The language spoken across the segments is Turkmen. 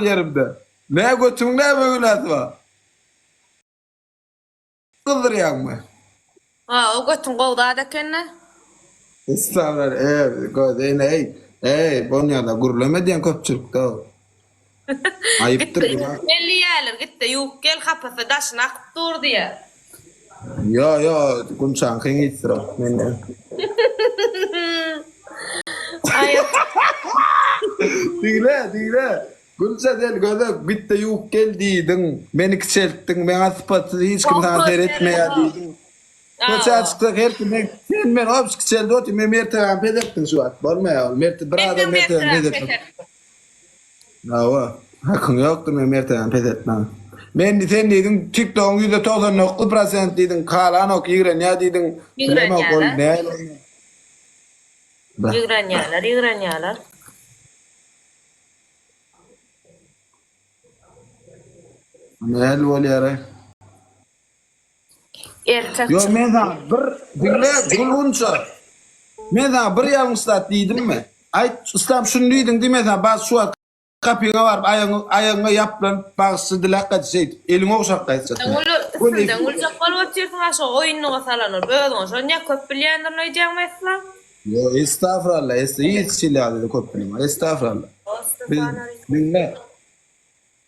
Ýerimde. Nä götümiň näme günäsi bar? Gyzdyrýaňmy? Ha, o götüň gowy zat ekende. Estagfurullah, e, göz, ene, eý, eý, bonýada gürleme diýen köpçülikde. Aýypdyr Gitde günah. ýuwup gel diýýärler, gitde ýuwup gel, hapasy daşyna akyp dur diýýär. Ýo, ýo, Gunçaňkyň ýitdir o, menden. Aý, Diňle, diňle. Gunça sen gödek, git-de ýuwup gel diýdiň. Meni kiçeltdiň, meňa sypatsyz hiç kim saňa seretmeýär diýdiň. Köçä çyksak her kim sen meni obşi kiçeldip otyr, men mertebämi peseltdiň şu wagt. Bolmaýar ol. Merte bir adam mertebämi peseltmek. Hawa, hakyň ýokdur meň mertebämi peseltmäge. Men sen diýdiň TikTogyň 99% prosent diýdiň, halanok, ýigrenýär diýdiň. Bilemok ol näme. Ýigrenýärler, ýigrenýärler. Nähili bolýar-aý? Erkek Ýok, men saňa bir diňle Gülgunça. Men saňa bir ýalňyş zat diýdimmi? Aýt, Yslam şuny diýdiň diý men saňa bas şu wagt gapyňa baryp aýagyňy aýagyňa ýaplanyp bagşy diläp gaýt şeýdip eliňi ogşap gaýtjak sen. Üstünden güljek bolup otyrsyň-a şo oýunlyga salan bolup özüňe şonýa köp bilýändirin öýdýäňmi Yslam? Ýok, estagfuralla, es hiç hili ýagdaýda köp bilemok. Estagfuralla. Biz diňle.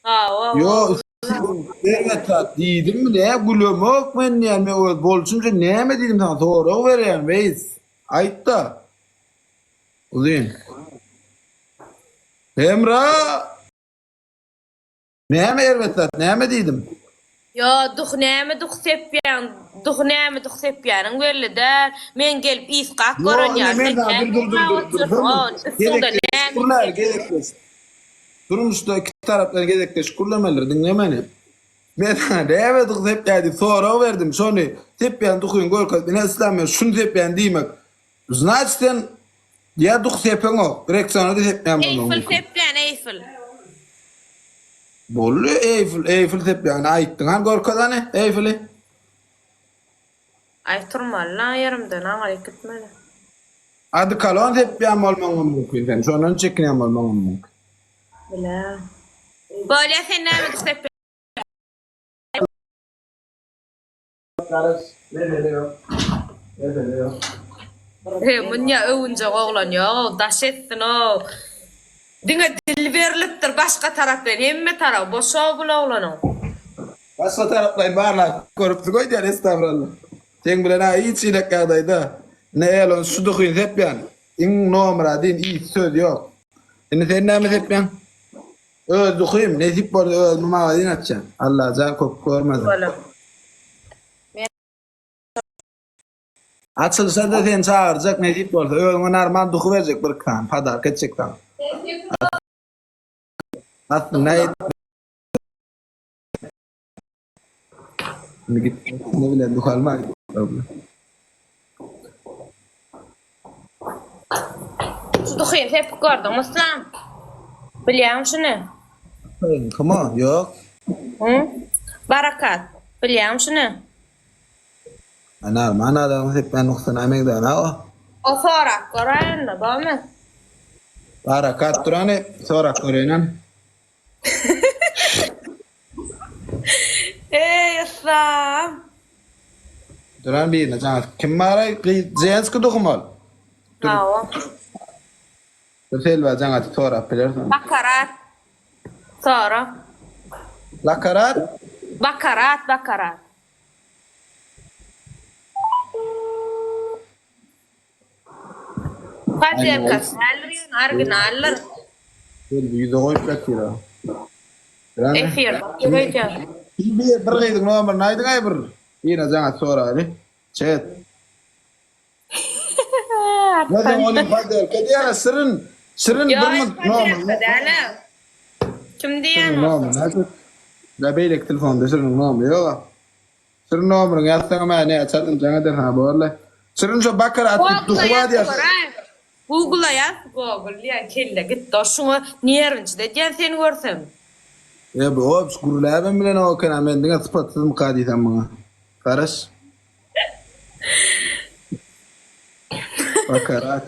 Hawa. Ýok, erbet zat diýdimmi nä gülemok men diýýän men öz bolşumça näme diýdim saňa sorag berýän Weýis. Aýtda. Uzyn. Hemra! Näme erbet zat näme diýdim? Ýo duh näme duh sepýäň duh näme duh sepýäniň belli däl men gelip ysgap Ýo gören ine ýaly men sen saňa näme dur dur dur dur dur otyrsyň bir üstüňde gezekleşip näme gürläli gezekleşip. Durmuşda iki tarapdan gezekleşip gürlemelidir diňle meni. Men saňa näme duh sepýä diýip sorag berdim şony sepýän duhyňy görkezip ine Yslam men şuny sepýän diýmek znaçt sen ýa duh sepeňok Rexona-da sepmeýän bolmagyň Eýfel mümkin. sepýän eýfel. Boldy Eýfel Eýfel sepýäňini aýtdyň hany görkez hany Eýfeli. Aý turmaly la ýerimden aňryk gitmeli. Odikolon sepýän bolmagyňam mümkin sen şondan çekinýän bolmagyňam mümkin. Bile. Bolýa sen näme duh sepýäň. Garaş, mesele ýok. Mesele ýok. He munýa öwünjek oglan ýogow daş etsin-ow. Diňe dil berlipdir başga tarapdan hemme tarap boşow bul oglanyň. Başga taraplaýyn barlap görüpsiň öýdýän estagfurallah. Seň bilen-ä hiç hilek ýagdaýda. Ine Elon şu duhyny sepýän. Iň nomer adin hiç söz ýok. Indi sen näme sepýäň? Öz duhym, nesip bolsa özüme magazin açýan. Allajan köp görmesin. Açylsa-da seni çagyrjak nesip bolsa. Özüňe normal duhy berjek bir iki sany, podarka etjek saňa. Aslynda Indi git, ne bilen duhy alma. Şu duhyny sepip gördüňmi Yslam? Bilýäňmi şuny? Kim o? Ýok. Hı? Barakat. Bilýäňmi şuny? Normal adamyň sepýän duhysyna meňzänok o. O sorap göräý onda, bormy? Barakat durany sorap göreýinem. Eý Yslam. Duran birine jaň atyp. Kim baraý? Gyz ženski duhum ol. Dur. Hawa. Dur Selwa jaň atyp sorap bilersiň. Bakarat. Sora. Lakarat? Bakarat, bakarat. Poddelkasy däldir ýöne originaldyr. Selbi ýüze goýup ýatyr-a. Efirde otyr öýdýän. Bir bir gyzyň nomerini aýdyňaý bir. Birine jaň atyp soraýly. Çet. Näme ony poddelka diýýär Şirin. Şirin bir Ýok, minut nomerini. poddelka däl-ä. Kim diýýän bolsa. Ýa beýleki telefonda Şiriniň nomeri ýog-a. Şirin nomeriňi ýazsaňam hä näçe adam jaň eder saňa borly. Şirin şo bakara at diýip duhy bar diýýär. Google-a ýaz Google diýýän kelle gitdi o şuňa nerwniçit edýän seni görsem. E bu obş gürläbem bilenok eken a men diňe sypatsyzmyka diýsem muňa. Garaş. Bakarat.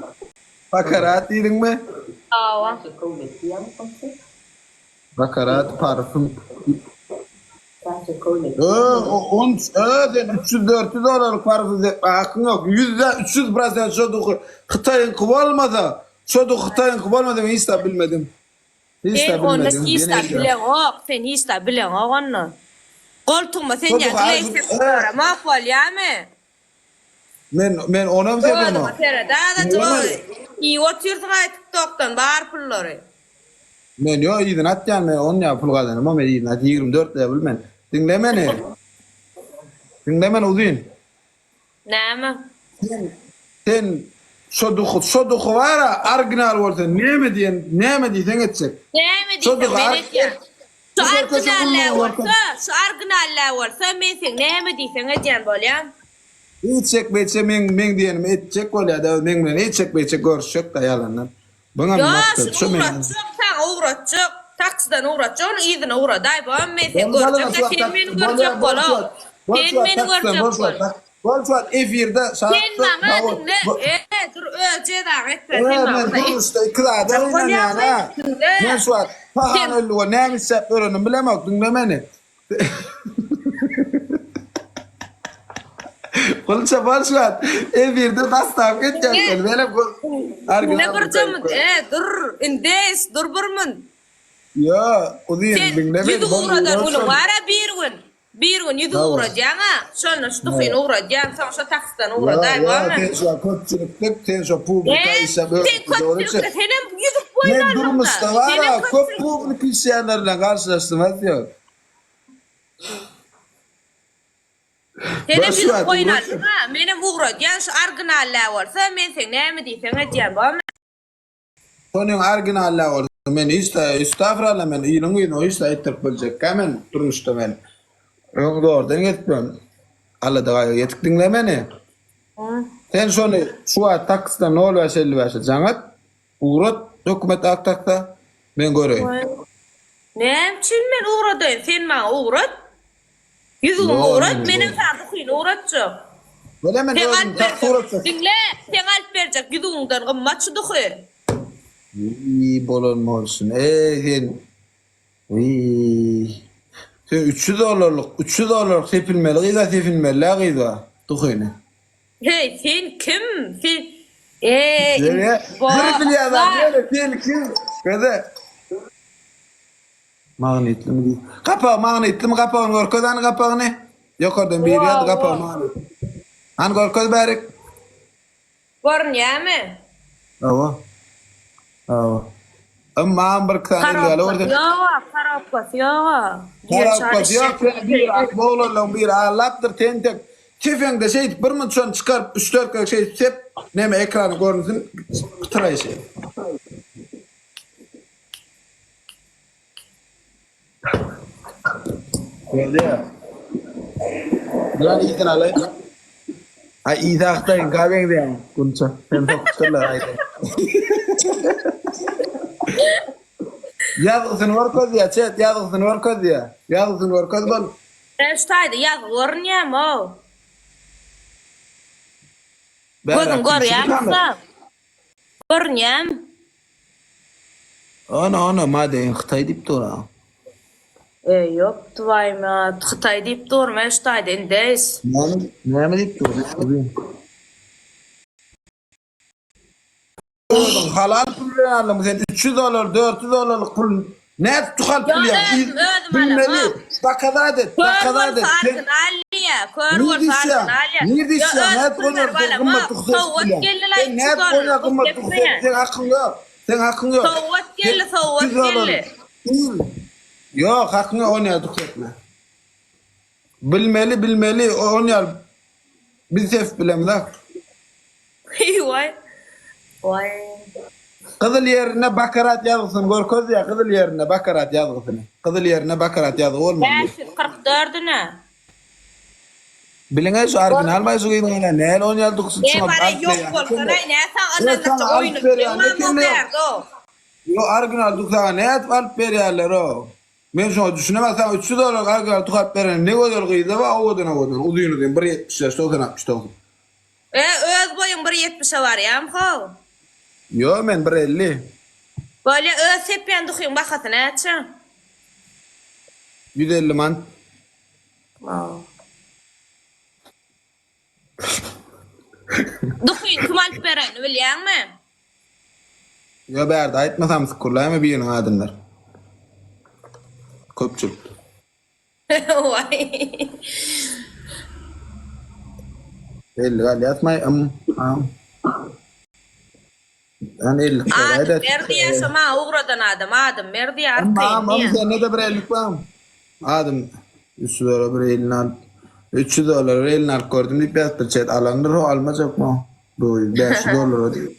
Bakarat diýdiňmi? Hawa. Bakarat parfum. Ö, on, ö, sen 300-400 dolarlyk parfum sepme hakyň ýok. Ýüzde 300 prosent şo duhy Hytaýyňky bolmasa, şo duhy Hytaýyňky bolmasa men hiç zat bilmedim. Hiç Sen zat onda bilmedim. hiç Ýene zat edýän. bileňok, sen hiç zat bileňok onda. Goltugma sen Şo ýa duhy dileý arzyp, sepip ö, ýöremok bolýamy? men men onam sepemok. Özüňe seret azajyk Diňleme. oý. Iýip otyrsyň-aý tiktokdan bar pullary. Men ýo yzyna atýan men on ýa pul gazanamok men yzyna at 24 level men. Diňle meni. Diňle meni uzyn. Näme? Sen sen şo duhy şo duhy bara original bolsa näme diýen näme diýseň etjek. Näme Şo diýseň duhy men ar etýän. Şu Bu görkezse original ullugy görkez. bolsa, şu original bolsa men seň näme diýseň edýän bolýan. Eýtjek beýtjek meň meň diýenimi etjek bolýada meň bilen eýtjek beýtjek görüşjek da ýalandan. Buňam Ýa maksat şuny şo meň. ugratjak saňa ugratjak taksiden ugratjak ony yzyna ugradaý bom men seni Bolmaly görjek şu sen wagt meni bolýa görjek bol bol şu wagt bol sen şu wagt meni taksiden görjek bol şu bol wagt bol şu wagt efirde sen şatda maňa bol diňle bu e dur öz jezaňy etme E sen men maňa durmuşda iki zada etjek gynanýan bolýaňmy ha. diňle Men şu wagt pahan sen öldü we näme işläp ýörenimi bilemok diňle meni. Gulça bol şu wagt efirde daslap gitýän diňle seni menem gul diňle original bir Hytaý jemut e dur indeş dur bir mun Ýo uzyn sen diňle meni ýüzük bol ugradan bol günüň şol. bara bir gün bir gün ýüzük Hawa. ugradýaň-a şonda şu duhyny ugradýaň soň şo taksiden Ýo ugradaý ýo bormy sen şu wagt köpçülikde sen şu publika E işläp sen öwretdi dogry köpçülikde senem ýüzük boýun Men aldyňda durmuşda bara senem köp köpçülik publika işleýänler bilen garşylaşdym az ýok. Senem Baş ýüzük wagt boýun ugratjak. aldyň-a menem ugradýan şu original dä bolsa men seň näme diýseň edýän bormy. Şonuň original dä bolsa men hiç de estagfurallah men iliň ýüzüne hiç de aýtdyryp biljekkä men durmuşda men öň zordan gezipem Allada gaýgy ýetik diňle meni. Sen şony şu wagt taksiden nol bäş elli bäşe jaň et ugrat hökümet ak taksa men göreýin. Näme üçin men ugradaýyn sen maňa ugrat Ýüzüňi Ýok, ugrat men menem saňa duhyny ugratjak. Bolýa men Seň özüm alyp taksy berjek ugratjak. diňle seň alyp berjek ýüzüňden gymmat şu duhy. Wiý bolan bolsun eý sen wiý sen 300 dollarlyk 300 dollarlyk sepilmeli gyza sepilmeli-ä gyza duhyny. Heý sen kim sen eý Ýöne bir bilýän zat ýöne sen kim gyzy. Magnitlimi diý. Gapagy magnitlimi gapagyny görkez hany gapagyny. Ýokardan biri ýazdy gapagy magnitli. Hany görkez bärik. Görünýämi? Hawa. Hawa. Ymam bir sany elgäle Karobkasy görse. ýoga, karobkasy ýoga. Karobkasy ýok seni biri atyp oglanlaryň biri allapdyr tentek. Kefeňde şeýdip bir munt şony çykaryp üç-dört gezek şeýdip sep neme ekrany görünsün pytyraý şeýdip. Bolýar. Lan ýitini alaý. Ay İsa Hytaýyň ka meňzeýäň Gunça. Sen sokupdyrlar aýda. Ýazgysyny görkez diýýär, çet ýazgysyny görkez diýýär. Ýazgysyny görkez bol. Şu taýda ýazgy görünýärmi-ow? Gözüň görýärmi-sa? Görünýärmi? Ana ana made in Hytaý diýip dur a. E ýok twaýma Hytaý diýip dur men şu taýda indeýs. Näme näme diýip dur? Özüň halal pul bilen aldyň sen 300 dollar 400 dollarlyk pul nädip tukalyp bilýäň? Özüm özüm Bilmeli. alamok. Dokazat et, Kör dokazat bolsa et. Sen ardyny alýa, kör Nirde bolsa işýäň? ardyny alýa. Nirde Ýa işýäň? özüm Nädip pul onýa berip sen alamok. gymmat duhy sepip Sowgat bilýäň? geldi la Sen 300 nädip onýa dollarlyk gymmat sepmeýän. duhy sepip seň hakyň ýok. Seň hakyň ýok. Sowgat Sen geldi, sowgat 300 dollar geldi. Il. Ýok, hakyň ýok onýa duhy sepme. Bilmeli, bilmeli, onýa biz sepip bilemizok. Waý. Waý. Gyzyl ýerine bakarat ýazgysyny görkez diýýär, gyzyl ýerine bakarat ýazgysyny. Gyzyl ýerine bakarat ýazgy bolmaly. 544-üne. Biliňä şu original maý şu gyzyň ene näl on ýaly duksy E çyňa bara alyp ýok berýän bolsa ekeni. naý nä saňa Ýok saňa ynandyrjak alyp oýnup berýän bilmän ekeni. bärde o. Ýok original duk saňa nädip alyp berýärler o. Men şoňa düşünemän saňa 300 dollar original duk alyp beren ne gözel gyzlar bar owadan owadan uzyn uzyn bir ýetmiş bäş 90 69. E öz boýuň bir ýetmişe barýamy how? Ýok men bir elli. Bolýa öz sepýän duhyň bahasy näçe? 150 man. Wow. Duhyny kim alyp berenini bilýäňmi? Ýo bärde aýtmasam sykurlaýma biriniň adyndyr. Köpçülik. Waý. Ellik alýasmaý ym am. Ýani ellik Adym ber diýýä şo maňa ugradan adam adym ber diýýä arkaýyn Mam diýýä. sende-de bir ellik barmy? Adym 300 dollar bir elini alyp 300 dollar bir elini alyp gördüm diýip ýazypdyr chat alandyr o almajakmy o? Bu 500 dollara diýip.